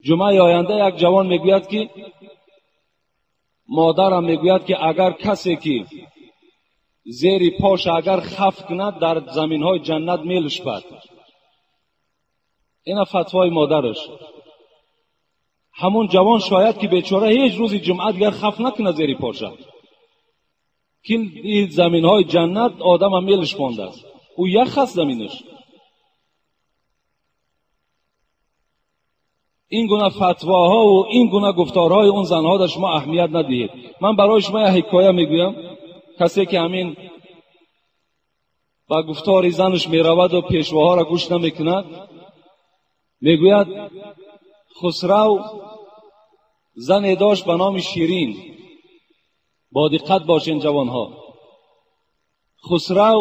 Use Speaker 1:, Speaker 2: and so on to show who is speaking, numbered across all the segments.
Speaker 1: Ҷумъаи оянда як ҷавон мегӯяд, ки модарам мегӯяд, ки агар касе ки зери поша агар хаф кунад, дар заминҳои ҷаннат мелушпад. Ина фатвои модараш. Ҳамон ҷавон шояд ки бечора ҳеҷ рӯзи ҷумъа дигар хаф накунад зери поша, ки ин заминҳои ҷаннат одама мелушпондааст. Ӯ ях аст заминаш. Ин гуна фатвоҳо ва ин гуна гуфторҳои он занҳо дар шумо аҳамият надиҳед. Ман барои шумо як ҳикоя мегӯям. Касе ки ҳамин ба гуфтори занаш мераваду пешвоҳоро гӯш намекунад, мегӯяд Хусрав зане дошт ба номи Ширин. Бо диққат бошен ҷавонҳо. Хусрав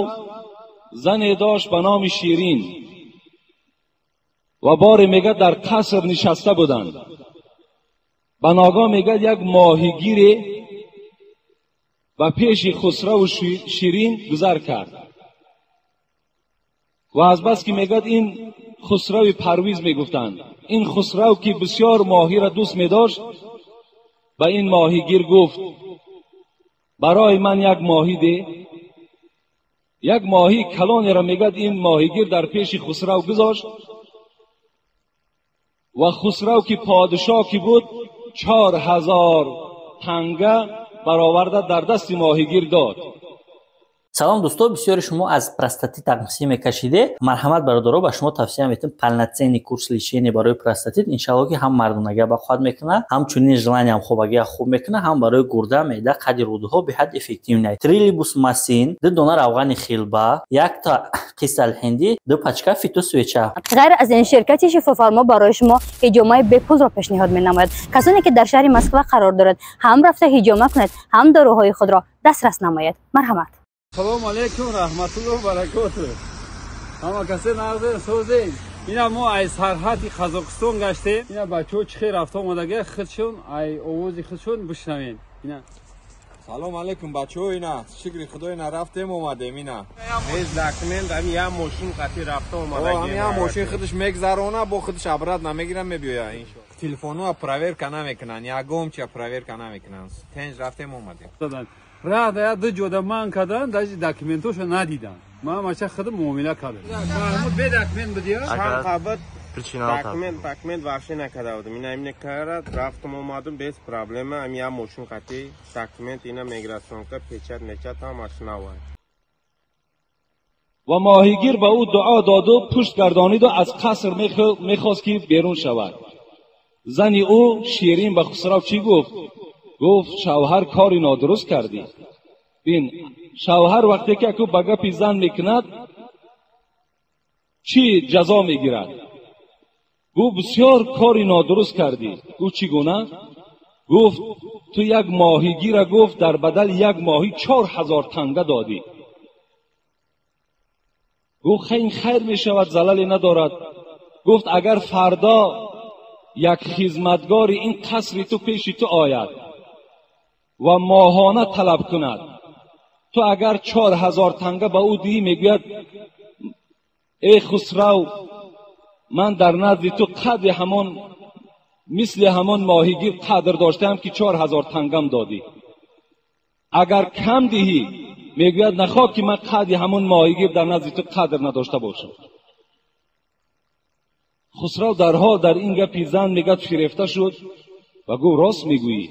Speaker 1: зане дошт ба номи Ширин ва боре мегӯяд дар қаср нишаста буданд. Ба ногоҳ мегӯяд як моҳигире ба пеши Хусраву Ширин гузар кард ва аз бас ки мегӯяд ин Хусрави Парвиз мегуфтанд, ин Хусрав ки бисёр моҳиро дӯст медошт, ба ин моҳигир гуфт барои ман як моҳӣ де. Як моҳии калонеро мегӯяд ин моҳигир дар пеши Хусрав гузошт ва Хусрав ки подшоҳ ки буд 4000 танга бароварда дар дасти моҳигир дод.
Speaker 2: Салом дӯсто, бисёри шумо аз простатит тақсим мекашиде. Марҳамат бародаро, ба шумо тавсия метем полноценный курс лечения барои простатит. Иншалло ки ҳам мардонагия ба қувват мекунад, ҳамчунин желаниям хобагия хуб мекунад, ҳам барои гурда, меъда, қади рӯдаҳо беҳад эффективный. Трилибус масин, 2 дона равғани хилба, 1 та қисалҳиндӣ, 2 пачка фитосвеча.
Speaker 3: Ғайр аз ин, ширкати Шифофармо барои шумо ҳиҷомаи бепулро пешниҳод менамояд. Касоне ки дар шаҳри Москва қарор дорад, ҳам рафта ҳиҷома кунед, ҳам доруҳои худро дастрас намоед. Марҳамат.
Speaker 4: Салом алейкум, раҳматуллоҳ баракоту. Ҳама касе нағзен созен. Ина мо ай сарҳади Қазоқистон гаштем. Ина бачаҳо чӣ хел рафта омадага, худшон ай овози худшон бишнавем. Ина
Speaker 5: Салом алейкум бачаҳо, ина шукри Худо, ина рафтем омадем ина.
Speaker 6: Без документ ами я мошин қати рафта омадаги.
Speaker 5: Ами я мошин худаш мегзарона, бо худаш обрат намегирам мебиёя иншоалло. Телефонҳо проверка намекунанд, ягон чия проверка намекунанд. Тенҷ рафтем омадем.
Speaker 4: Раҳ да ду ҷода ман кардан, даже документошо надидам. Ман мача худам муомила кардам. Маҳмуд бе документ будия?
Speaker 6: Чанд қабат документ вообще накарда будам. Ина имне карад, рафтам омадам без проблема. Ами я мошин қати документ ина миграционка печат мечат ҳамаш навай.
Speaker 1: Ва моҳигир ба ӯ дуо доду пушт гардониду аз қаср мехост ки берун шавад. Зани ӯ Ширин ба Хусрав чӣ гуфт? Гуфт шавҳар кори нодуруст кардӣ. Бин, шавҳар вақте ки аку ба гапи зан мекунад, чӣ ҷазо мегирад? Гуфт бисёр кори нодуруст кардӣ. Гуфт чӣ гуна? Гуфт ту як моҳигира гуфт дар бадали як моҳӣ 4000 танга додӣ. Гуфт ин хайр мешавад, залале надорад. Гуфт агар фардо як хизматгори ин қасри ту пеши ту ояд ва моҳона талаб кунад, ту агар 4000 танга ба ӯ диҳӣ, мегӯяд эй Хусрав, ман дар назди ту қадри ҳамон мисли ҳамон моҳигир қадр доштаам ки 4000 тангам додӣ. Агар кам диҳӣ, мегӯяд нахоҳ ки ман қадри ҳамон моҳигир дар назди ту қадр надошта бошам. Хусрав дарҳол дар ин гапи зан мегӯяд фирефта шуд ва гуфт рост мегӯӣ.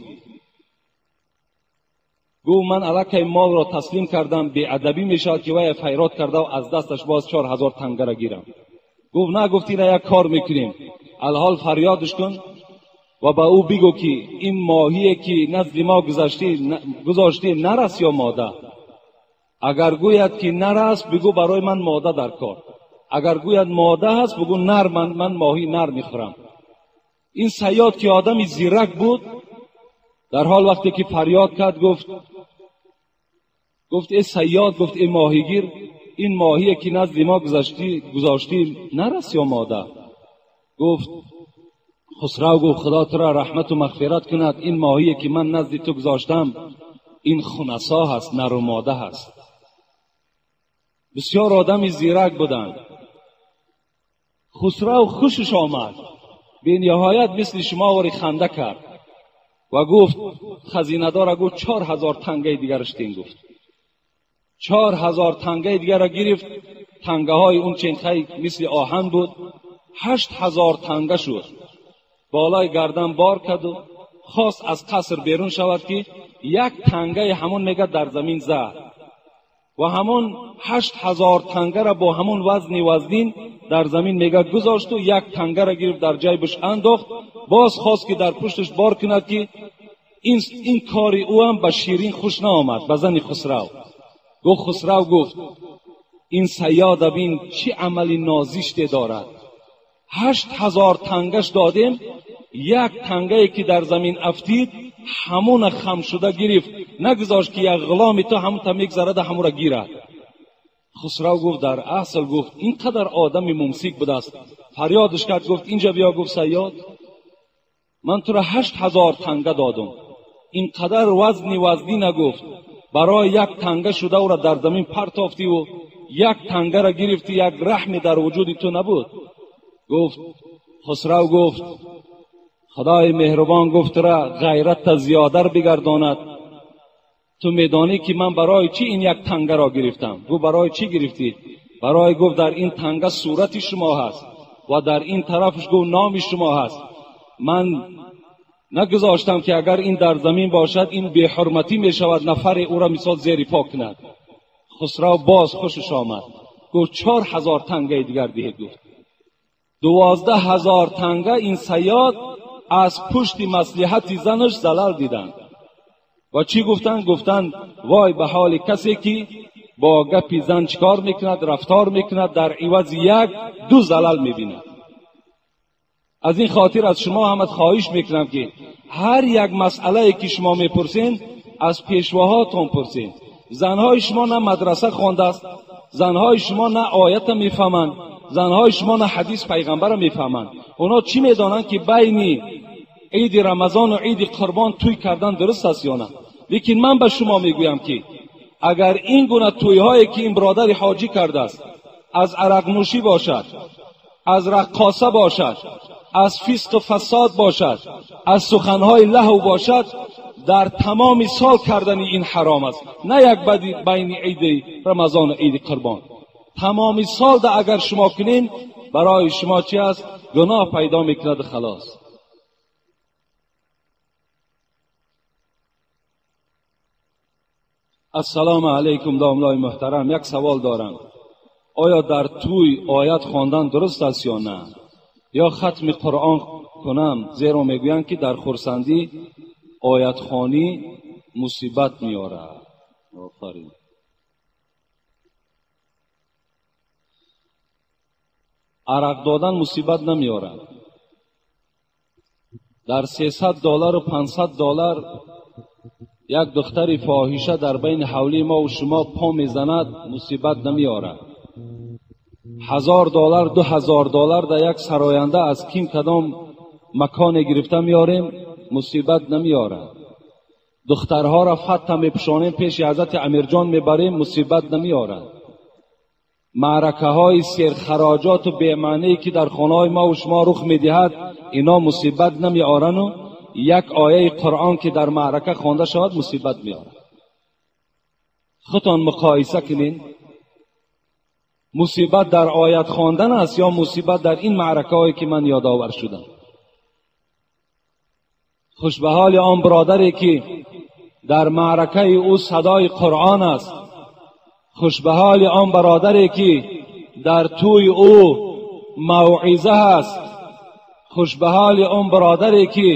Speaker 1: Гуфт ман аллакай молро таслим кардам, беадабӣ мешавад ки вай файрод карда аз дасташ боз 4000 тангара гирам. Гуфт на, гуфт ина як кор мекунем, алҳол фарёдш кун ва ба ӯ бигӯ ки ин моҳие ки назди мо гузоштӣ нар аст ё мода. Агар гӯяд ки нар аст, бигӯ барои ман мода дар кор. Агар гӯяд мода ҳаст, бигӯ нар, ман моҳии нар мехӯрам. Ин саёд ки одами зирак буд, дар ҳол вақте ки фарёд кард, гуфт эй саёд, гуфт эй моҳигир, ин моҳие ки назди мо гузоштӣ нар аст ё мода? Гуфт Хусрав, гуфт Худо туро раҳмату мағфират кунад, ин моҳие ки ман назди ту гузоштам ин хунасо ҳаст, нару мода ҳаст. Бисёр одами зирак буданд. Хусрав хушаш омад. Бениҳоят мисли шумо вори ханда кард ва гуфт хазинадора гуфт 4000 тангаи дигараш тин гуфт. 4000 тангаи дигарро гирифт. Тангаҳои он ченхай мисли оҳан буд. 8000 танга шуд. Болои гардан бор карду хост аз қаср берун шавад ки як тангаи ҳамон мега дар замин зад ва ҳамон 8000 тангара бо ҳамон вазни вазнин дар замин мега гузошту як тангара гирифт дар ҷайбаш андохт. Боз хост ки дар пушташ бор кунад ки ин кори ӯ ҳам ба Ширин хуш наомад, ба зани Хусрав. Гуфт Хусрав гуфт ин саёда бин чӣ амали нозиште дорад. 8000 тангаш додем, як тангае ки дар замин афтид ҳамона хам шуда гирифт, нагузошт ки як ғуломи ту ҳамон та мегзарада ҳамонро гирад. Хусрав гуфт дар асл гуфт ин қадар одами мумсик будааст. Фарёдаш кард гуфт инҷа биё. Гуфт саёд ман туро 8000 танга додум, ин қадар вазни вазнина гуфт барои як танга шуда ӯро дар замин партофтиву як тангара гирифти, як раҳме дар вуҷуди ту набуд. Гуфт Хусрав гуфт худои меҳрубон гуфт тура ғайратта зиёдар бигардонад. Ту медонӣ ки ман барои чӣ ин як тангаро гирифтам? Гуфт барои чӣ гирифтӣ? Барои гуфт дар ин танга сурати шумо ҳаст ва дар ин тарафаш гуфт номи шумо ҳаст. Ман нагузоштам ки агар ин дар замин бошад ин беҳурматӣ мешавад, нафаре ӯро мисол зери по кунад. Хусрав боз хушаш омад, гуфт 4000 тангаи дигар диҳед. Гуфт 12000 танга ин саёд аз пушти маслиҳати занаш залал диданд. Ва чӣ гуфтанд? Гуфтанд вой ба ҳоли касе ки бо гапи зан чикор мекунад, рафтор мекунад, дар ивази як ду залал мебинад. Аз ин хотир аз шумо ҳамат хоҳиш мекунам ки ҳар як масъалае ки шумо мепурсед аз пешвоҳотон пурсед. Занҳои шумо на мадраса хондааст, занҳои шумо на оята мефаҳманд, занҳои шумо на ҳадис пайғамбарро мефаҳманд. Онҳо чӣ медонанд ки байни иди Рамазону иди Қурбон тӯй кардан дуруст аст ё на? Лекин ман ба шумо мегӯям ки агар ин гуна тӯйҳое ки ин бародари ҳоҷӣ кардааст аз арақнӯшӣ бошад, аз раққоса бошад, аз фисқу фасод бошад, аз суханҳои лаҳв бошад, дар тамоми сол кардани ин ҳаром аст. На як байни иди Рамазону иди Қурбон. Тамоми сол да агар шумо кунین барои шумо чӣ аст? Гуноҳ пайдо мекунад халос. Ассалому алайкум домлои муҳтарам, як савол дорам. Оё дар тӯй оят хондан дуруст аст ё на? Ё хатми Қуръон кунам? Зеро мегӯянд ки дар хурсандӣ оятхонӣ мусибат меорад. Офарин. Арақ додан мусибат намеорад. Дар $300 ва $500 як духтари фоҳиша дар байни ҳавлии мо ва шумо по мезанад, мусибат намеорад. $1000, $2000 дар як сароянда аз ким кадом маконе гирифта меорем, мусибат намеорад. Духтарҳоро фатта мепӯшонем, пеши ҳазрати Амирҷон мебарем, мусибат намеорад. Маъракаҳои серхароҷоту бемаъние ки дар хонаҳои мо ва шумо рух медиҳад, ино мусибат намеорану як ояи Қуръон ки дар маърака хонда шавад мусибат меорад. Худтон муқоиса кунед, мусибат дар оят хондан аст ё мусибат дар ин маъракаҳое ки ман ёдовар шудам? Хуш ба ҳоли он бародаре ки дар маъракаи ӯ садои Қуръон аст. Хуш ба ҳоли он бародаре ки дар тӯи ӯ мавъиза ҳаст. Хуш ба ҳоли он бародаре ки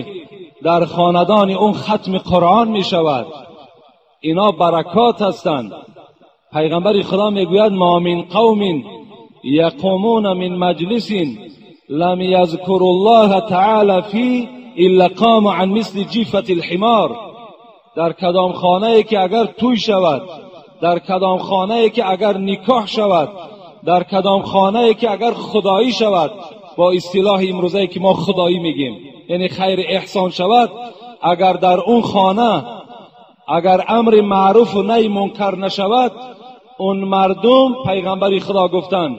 Speaker 1: дар хонадони он хатми Қуръон мешавад. Ино баракот ҳастанд. Пайғамбари Худо мегӯяд ма мин қавмин яқумуна мин маҷлисин лам язкуру ллоҳа таъала фи илла қому ан мисли ҷифати лҳимор. Дар кадом хонае ки агар тӯй шавад, дар кадом хонае ки агар никоҳ шавад, дар кадом хонае ки агар худоӣ шавад, бо истилоҳи имрӯзае ки мо худоӣ мегӯем, яъне хайри эҳсон шавад, агар дар он хона агар амри маъруфу наҳи мункар нашавад, он мардум, пайғамбари Худо гуфтанд,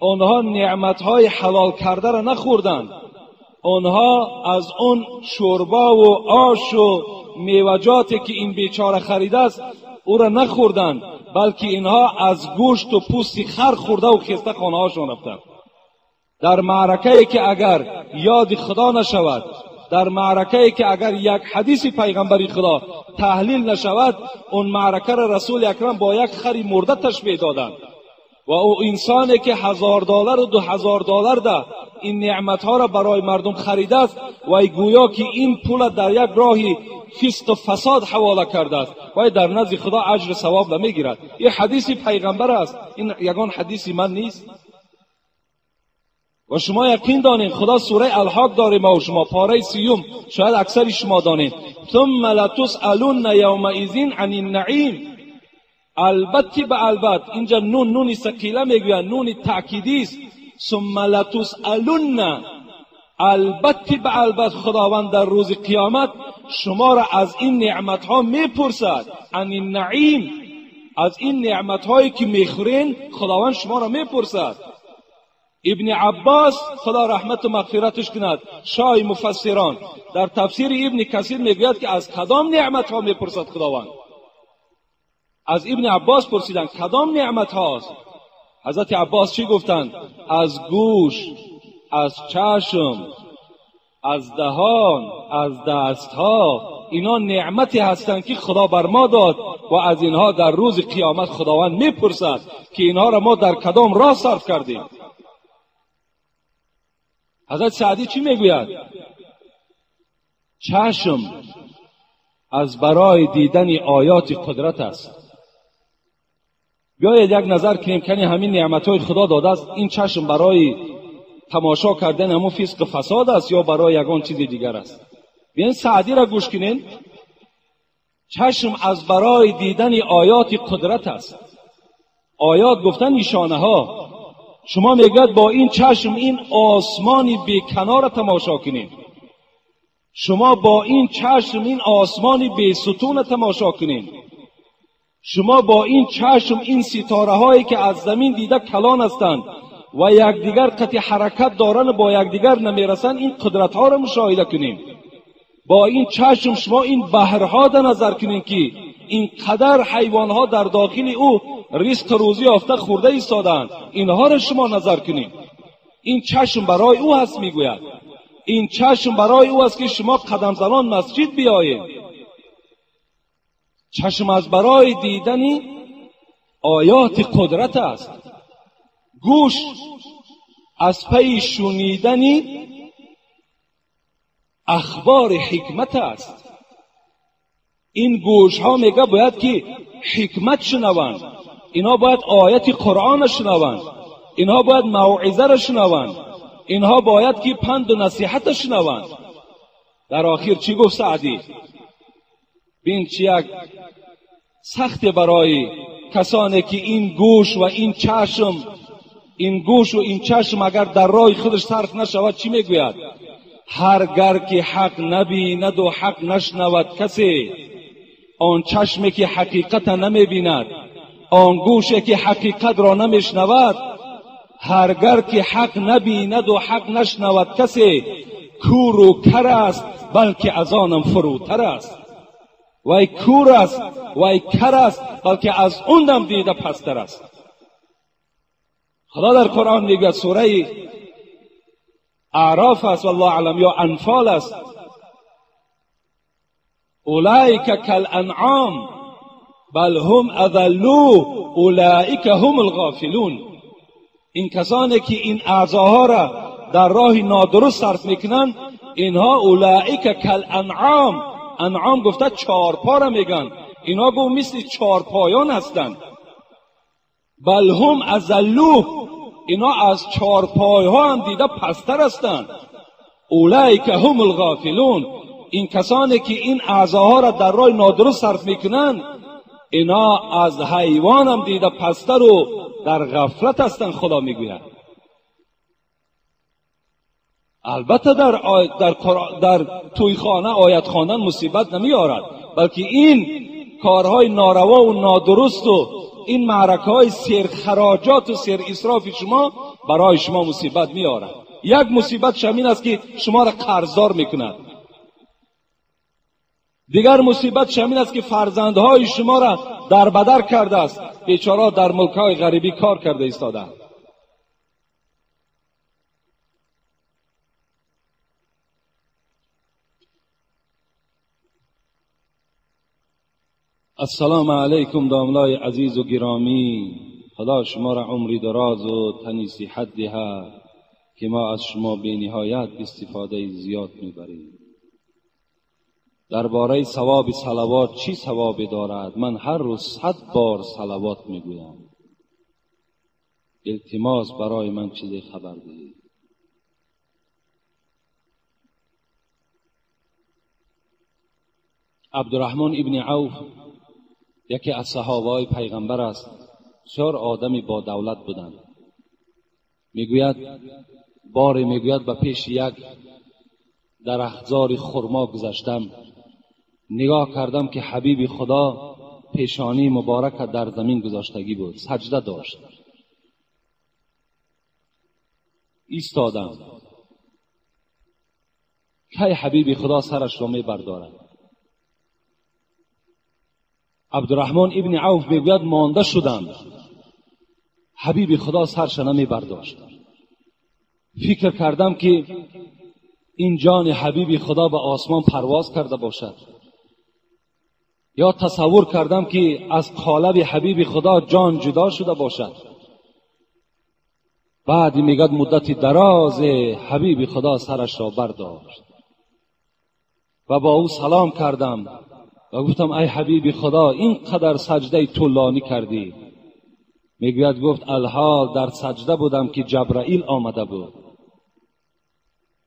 Speaker 1: онҳо неъматҳои ҳалол кардаро нахӯрданд. آنها از اون شوربا و آش و میوجاتی که این بیچاره خریده است او را نخوردند، بلکه اینها از گوشت و پوست خر خورده و خسته خانه هاشون رفتند. در معرکه که اگر یاد خدا نشود، در معرکه که اگر یک حدیث پیغمبری خدا تحلیل نشود، اون معرکه را رسول اکرم با یک خری مرده تشبیه دادند. و او انسانی که $1000 و $2000 ده این نعمتها را برای مردم خریده است و گویا که این پول در یک راهی فسق و فساد حواله کرده است و در نزد خدا اجر ثواب نمیگیرد. این حدیث پیغمبر است، این یگان حدیث من نیست. و شما یقین دانین خدا سوره الحاق داره ما و شما پاره 30، شاید اکثر شما دانین، ثم لتسألن یومئذ عن النعیم. البته به البته اینجا نون نونی ثقیله میگویند، نون تأکیدی است. ثم لتسألن، البته به البته خداوند در روز قیامت شما را از این نعمت ها میپرسد. عن النعیم، از این نعمت هایی که میخورین خداوند شما را میپرسد. ابن عباس خدا رحمت و مغفرتش کند، شاه مفسران، در تفسیر ابن کثیر میگوید که از کدام نعمت ها میپرسد خداوند؟ از ابن عباس پرسیدند کدام نعمت هاست؟ حضرت عباس چی گفتند؟ از گوش، از چشم، از دهان، از دستها، اینا نعمتی هستند که خدا بر ما داد و از اینها در روز قیامت خداوند میپرسد که اینها را ما در کدام راه صرف کردیم. حضرت سعدی چی میگوید؟ چشم از برای دیدن آیات قدرت است. بیاید یک نظر کنیم که همین نعمتهای خدا داده است، این چشم برای تماشا کردن همون فسق فساد است یا برای یگان چیز دیگر است؟ بیاین سعدی را گوش کنین. چشم از برای دیدن آیات قدرت است. آیات گفتن نشانه ها. شما میگوید با این چشم این آسمانی بی کنار تماشا کنین، شما با این چشم این آسمانی بی ستون تماشا کنین، شما با این چشم این ستاره هایی که از زمین دیده کلان هستند و یکدیگر قطع حرکت دارن با یکدیگر نمیرسند، این قدرت ها را مشاهده کنین. با این چشم شما این بحرها در نظر کنین که این قدر حیوان ها در داخل او رزق روزی یافته خورده ایستادند، اینها را شما نظر کنین. این چشم برای او هست، میگوید این چشم برای او است که شما قدم زنان مسجد بیایید. چشم از برای دیدن آیات قدرت است. گوش از پی شنیدن اخبار حکمت است. این گوش ها میگه باید که حکمت شنوند، اینها باید آیت قرآن شنوند، اینها باید موعظه را شنوند، اینها باید که پند و نصیحت شنوند. در آخر چی گفت سعدی؟ بین چی یک سخت برای کسانی که این گوش و این چشم، این گوش و این چشم اگر در راه خودش صرف نشود چی میگوید؟ هرگر که حق نبیند و حق نشنود کسی، آن چشمی که حقیقت نمیبیند، آن گوشی که حقیقت را نمیشنود، هرگر که حق نبیند و حق نشنود کسی، کور و کر است بلکه از آنم فروتر است. وای کور است، وای کر است، بلکه از اونم دیده پستر است. خدا در قرآن میگه سوره اعراف است والله اعلم یا انفال است، اولئک کالانعام بل هم اضلوا اولئک هم الغافلون. این کسانی که این اعضاها را در راه نادرست صرف میکنن، اینها اولئک کالانعام، انعام گفته چارپا را میگن، اینها گفت مثل چارپایان هستند. بل هم اضلوا، اینا از چارپای ها هم دیده پستر هستند. اولئک هم الغافلون، این کسانی که این اعضاها را در راه نادرست صرف میکنن، اینا از حیوان هم دیده پستر و در غفلت هستند. خدا میگوید البته در توی خانه آیت خواندن مصیبت نمیارد، بلکه این کارهای ناروا و نادرست و این معرکه های سیر خراجات و سیر اسراف شما برای شما مصیبت میارد. یک مصیبتش همین است که شما را قرضدار میکند. دیگر مصیبتش همین است که فرزندهای شما را در بدر کرده است. بیچاره در ملک‌های غریبی کار کرده ایستاده. السلام علیکم داملای عزیز و گرامی، خدا شما را عمری دراز و تنی صحت دهد که ما از شما بی نهایت استفاده زیاد میبریم. درباره ثواب صلوات چی ثوابی دارد؟ من هر روز 100 بار صلوات میگویم. التماس برای من چیزی خبر دهید. عبدالرحمن ابن عوف یکی از صحابه پیغمبر است. بسیار آدمی با دولت بودند. میگوید باری میگوید به پیش یک درختزار خرما گذشتم، نگاه کردم که حبیب خدا پیشانی مبارک در زمین گذاشتگی بود، سجده داشت. ایستادم کی حبیب خدا سرش را می بردارد. عبدالرحمن ابن عوف میگوید مانده شدم، حبیب خدا سرش نمی برداشت. فکر کردم که این جان حبیب خدا به آسمان پرواز کرده باشد، یا تصور کردم که از قالب حبیب خدا جان جدا شده باشد. بعد میگد مدت دراز حبیب خدا سرش را برداشت و با او سلام کردم و گفتم ای حبیب خدا، اینقدر سجده طولانی کردی. میگوید گفت الحال در سجده بودم که جبرائیل آمده بود،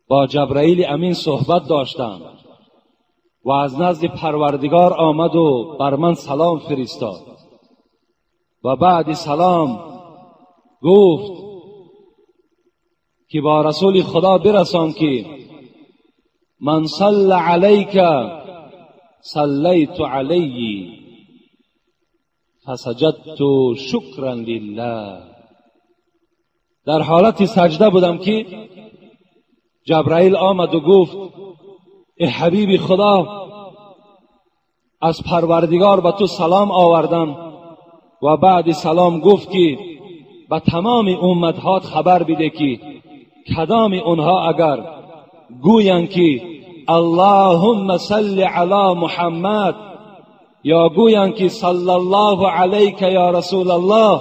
Speaker 1: با جبرائیل امین صحبت داشتم و از نزد پروردگار آمد و بر من سلام فرستاد و بعد سلام گفت که با رسول خدا برسان که من صل علیک صلیت علیه فسجدت شکرا لله. در حالت سجده بودم که جبرائیل آمد و گفت ای حبیب خدا، از پروردگار به تو سلام آوردم. و بعد سلام گفت که به تمام امتهات خبر بده که کدام اونها اگر گویند که اللهم صل علی محمد یا گویند که صلی الله علیک یا رسول الله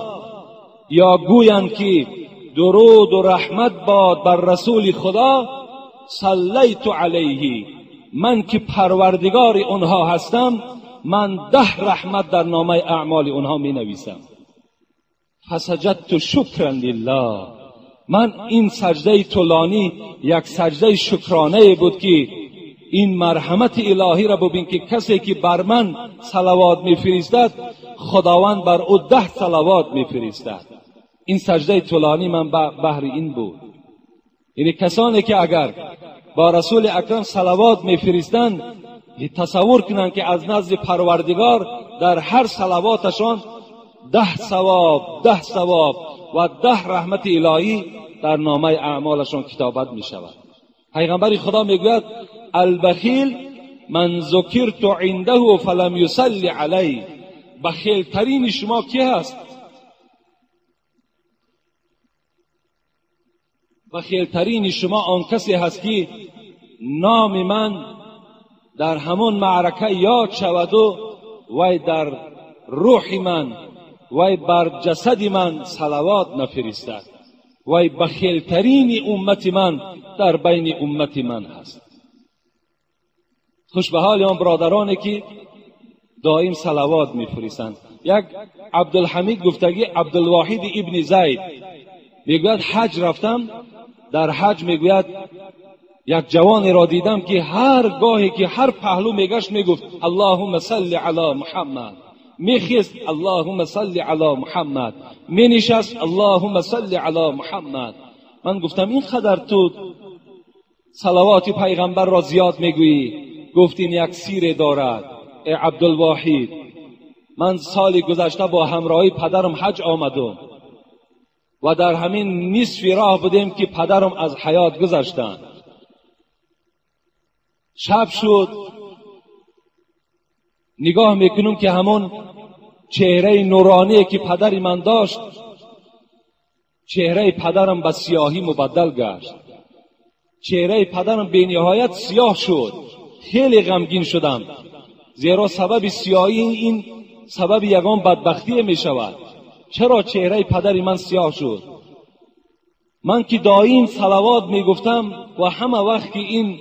Speaker 1: یا گویند که درود و رحمت باد بر رسول خدا، صلیت علیه، من که پروردگار اونها هستم، من 10 رحمت در نامه اعمال اونها می نویسم. فسجدت شکرا لله. من این سجده طولانی یک سجده شکرانه بود که این مرحمت الهی را ببین که کسی که بر من صلوات میفرستد خداوند بر او 10 صلوات میفرستد. این سجده طولانی من بهر این بود. یعنی کسانی که اگر با رسول اکرم صلوات میفرستند تصور کنند که از نزد پروردگار در هر صلواتشان 10 ثواب، 10 ثواب و 10 رحمت الهی در نامه اعمالشان کتابت می شود. پیغمبر خدا میگوید البخیل من ذکرت عنده فلم یصلی علی. بخیل ترین شما کی هست؟ بخیل ترین شما آن کسی هست که نام من در همون معرکه یاد شود و وی در روح من وی بر جسد من صلوات نفرستد. وی بخیلترین امت من در بین امت من هست. خوش به حال آن برادرانی که دائم صلوات میفرستند. یک عبدالحمید گفتگی عبدالواحد ابن زید میگوید حج رفتم، در حج میگوید یک جوانی را دیدم که هر گاهی که هر پهلو میگشت میگفت اللهم صل علی محمد، میخیست اللهم صل علی محمد، مینشست اللهم صل علی محمد. من گفتم این قدر تو صلوات پیغمبر را زیاد میگویی؟ گفت این یک سیره دارد ای عبدالواحد. من سال گذشته با همراهی پدرم حج آمدم. و در همین نصف راه بودیم که پدرم از حیات گذشتند. شب شد، نگاه میکنم که همون چهره نورانی که پدر من داشت، چهره پدرم به سیاهی مبدل گشت. چهره پدرم به نهایت سیاه شد. خیلی غمگین شدم، زیرا سبب سیاهی این سبب یگان بدبختی می شود. چرا چهره پدر من سیاه شد؟ من که دائم صلوات می گفتم و همه وقت که این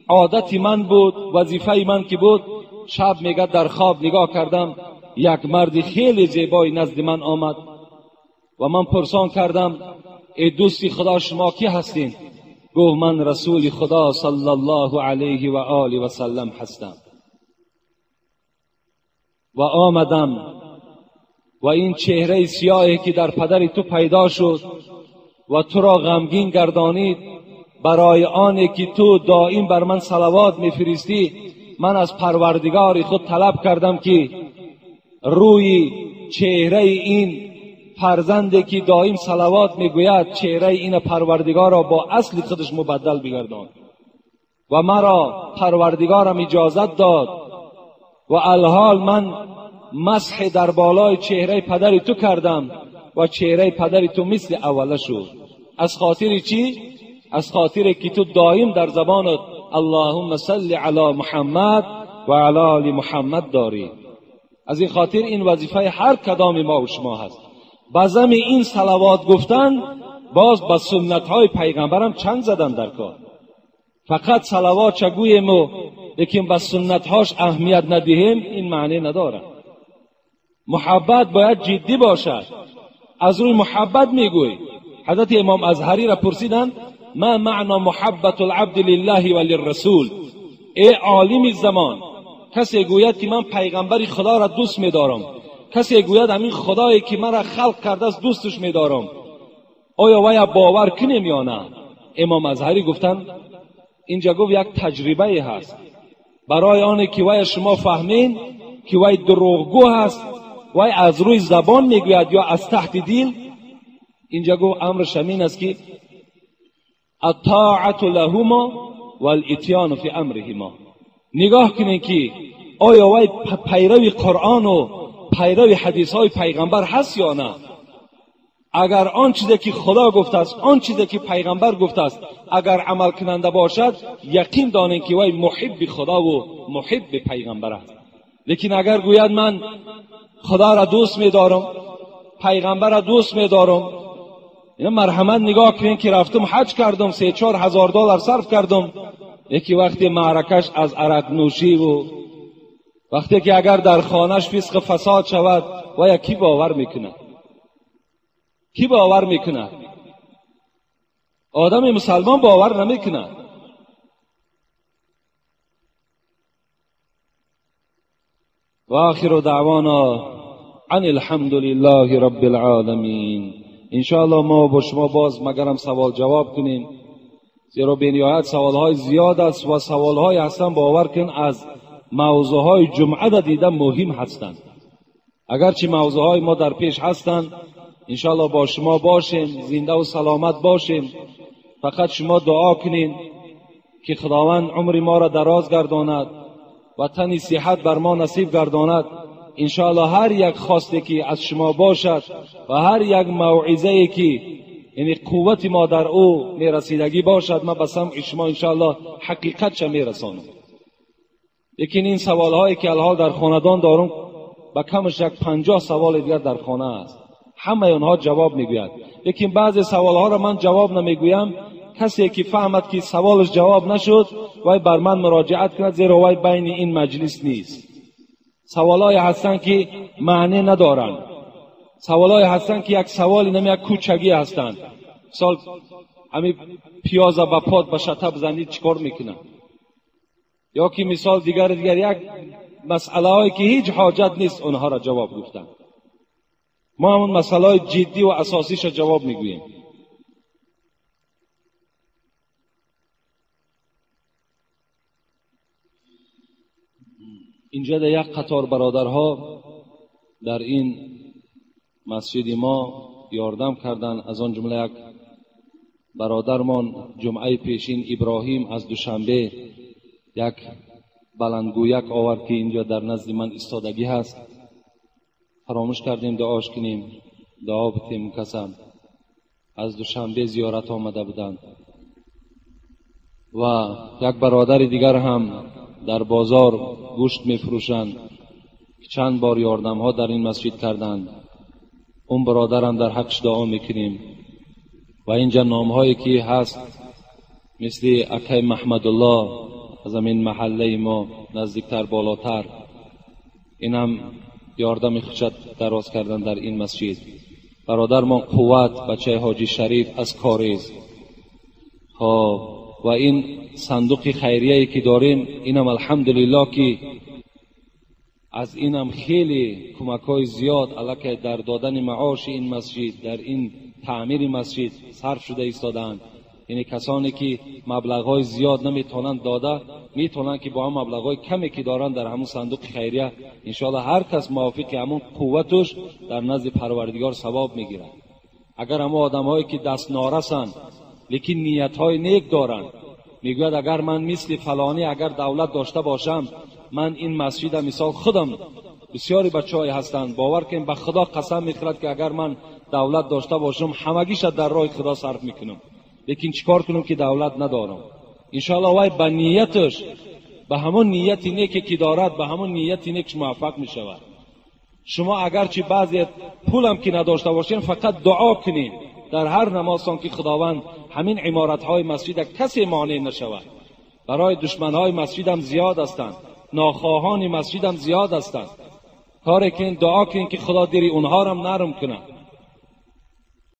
Speaker 1: عادت من بود، وظیفه من که بود، شب میگه در خواب نگاه کردم، یک مرد خیلی زیبای نزد من آمد و من پرسان کردم ای دوستی خدا شما کی هستین؟ گفت من رسول خدا صلی الله علیه و آله و سلم هستم و آمدم و این چهره سیاهی که در پدر تو پیدا شد و تو را غمگین گردانید، برای آنی که تو دائم بر من صلوات میفرستی، من از پروردگار خود طلب کردم که روی چهره این فرزندی که دائم صلوات میگوید، چهره این پروردگار را با اصل خودش مبدل بگردان. و مرا پروردگارم اجازت داد و الحال من مسح در بالای چهره پدر تو کردم و چهره پدر تو مثل اوله شد. از خاطر چی؟ از خاطر که تو دائم در زبانت اللهم صل علی محمد و علی آل محمد داری. از این خاطر این وظیفه هر کدام ما و شما هست. بزم این صلوات گفتن باز با سنت های پیغمبرم چند زدن در کار. فقط صلوات چگویم و لیکن با سنت هاش اهمیت ندهیم، این معنی نداره. محبت باید جدی باشد. از روی محبت میگوی. حضرت امام ازهری را پرسیدن ما معنا محبت العبد لله و للرسول؟ ای عالم زمان، کسی گوید که من پیغمبر خدا را دوست میدارم، کسی گوید همین خدایی که مرا خلق کرده است دوستش میدارم، آیا وی باور کنیم یا نه؟ امام ازهری گفتن اینجا گفت یک تجربه هست برای آنه که وی شما فهمین که وی دروغگو هست، وی از روی زبان میگوید یا از تحت دل. اینجا گفت امرش همین است که الطاعة لهما والاتیان فی امرهما. نگاه کنین که آیا وی پیرو قرآن و پیرو حدیث های پیغمبر هست یا نه. اگر آن چیزی که خدا گفته است، آن چیزی که پیغمبر گفته است، اگر عمل کننده باشد، یقین دانین که وی محب خدا و محب پیغمبر است. لیکن اگر گوید من خدا را دوست می‌دارم، پیغمبر را دوست می‌دارم، اینا مرحمت نگاه کنین که رفتم حج کردم، 3-4 هزار دلار صرف کردم، یکی وقتی معرکش از عرق نوشی و وقتی که اگر در خانهش فسق فساد شود، و یا کی باور میکنه؟ کی باور میکنه؟ آدم مسلمان باور نمیکنه. و آخر دعوانا عن الحمد لله رب العالمین. انشاءالله ما با شما باز مگرم سوال جواب کنیم، زیرا بینهایت سوالهای زیاد است و سوالهای هستن باور کن از موضوعهای جمعه دیده مهم هستند. اگرچه موضوعهای ما در پیش هستند، انشاءالله با شما باشیم، زنده و سلامت باشیم. فقط شما دعا کنین که خداوند عمر ما را دراز گرداند و تن صحت بر ما نصیب گرداند. انشاءالله هر یک خواسته که از شما باشد و هر یک موعظه که یعنی قوت ما در او میرسیدگی باشد، ما به سمع شما انشاءالله حقیقت چه میرسانم. لیکن این سوال هایی که الحال در خاندان دارم، به کمش یک 50 سوال دیگر در خانه است، همه آنها جواب میگوید. لیکن بعضی سوال ها را من جواب نمیگویم. کسی که فهمد که سوالش جواب نشد، وی بر من مراجعت کند، زیرا وی بین این مجلس نیست. سوالای هستند که معنی ندارند، سوالای هستند که یک سوالی نمی یک کوچگی هستند. مثال همین پیاز به پاد به شطه بزنید چیکار میکنه، یا که مثال دیگر یک مسئله هایی که هیچ حاجت نیست اونها را جواب گفتن. ما همون مسئله های جدی و اساسیش را جواب میگوییم. اینجا در یک قطار برادرها در این مسجد ما ёрдам карданд. Аз он ҷумла як бародармон ҷумъаи пешин Иброҳим аз Душанбе як баландгӯяк овард, ки инҷо дар назди ман истодагӣ ҳаст. Фаромӯш кардем дуош кунем, дуо битем. Касам аз Душанбе зиёрат омада буданд. Ва як бародари дигар ҳам дар бозор гӯшт мефурӯшанд, ки чанд бор ёрдамҳо дар ин масҷид карданд. Он бародарам дар ҳаққаш дуо мекунем. Ва инҷа номҳое ки ҳаст, мисли акай Маҳмадуллоҳ аз ҳамин маҳаллаи мо наздиктар болотар, инам ёрдами худша дароз кардан дар ин масҷид. Бародармон Қувват, бачаи Ҳоҷи Шариф аз Кориз. Хоб, ва ин сандуқи хайрияе ки дорем, инам алҳамдулиллоҳ ки аз инам хеле кӯмакҳои зиёд аллакай дар додани маоши ин масҷид, дар ин таъмири масҷид сарф шуда истодаанд. Яъне касоне ки маблағҳои зиёд наметавонанд дода, метавонанд ки бо ҳам маблағҳои каме ки доранд дар ҳамун сандуқи хайрия, иншоаллоҳ ҳар кас мувофиқи ҳамун қувватуш дар назди Парвардигор савоб мегирад. Агар ҳамон одамҳое ки даст норасанд, лекин ниятҳои нек доранд, мегӯяд агар ман мисли фалонӣ агар давлат дошта бошам, ман ин масҷида мисол худам, бисёри бачаҳое ҳастанд, бовар кунем, ба Худо қасам мехӯрад ки агар ман давлат дошта бошам, ҳамагиша дар роҳи Худо сарф мекунам, лекин чӣ кор кунам ки давлат надорам. Иншоаллоҳ вай ба нияташ, ба ҳамон нияти неке ки дорад, ба ҳамон нияти некш муваффақ мешавад. Шумо агарчи баъзе пулам ки надошта бошем, фақат дуо кунед дар ҳар намозтон ки Худованд ҳамин иморатҳои масҷида касе монеъ нашавад. Барои душманҳои масҷидам зиёд ҳастанд, нохоҳони масҷидам зиёд ҳастанд. Коре кунед, дуо кунед ки Худо дили онҳорам нарм кунад.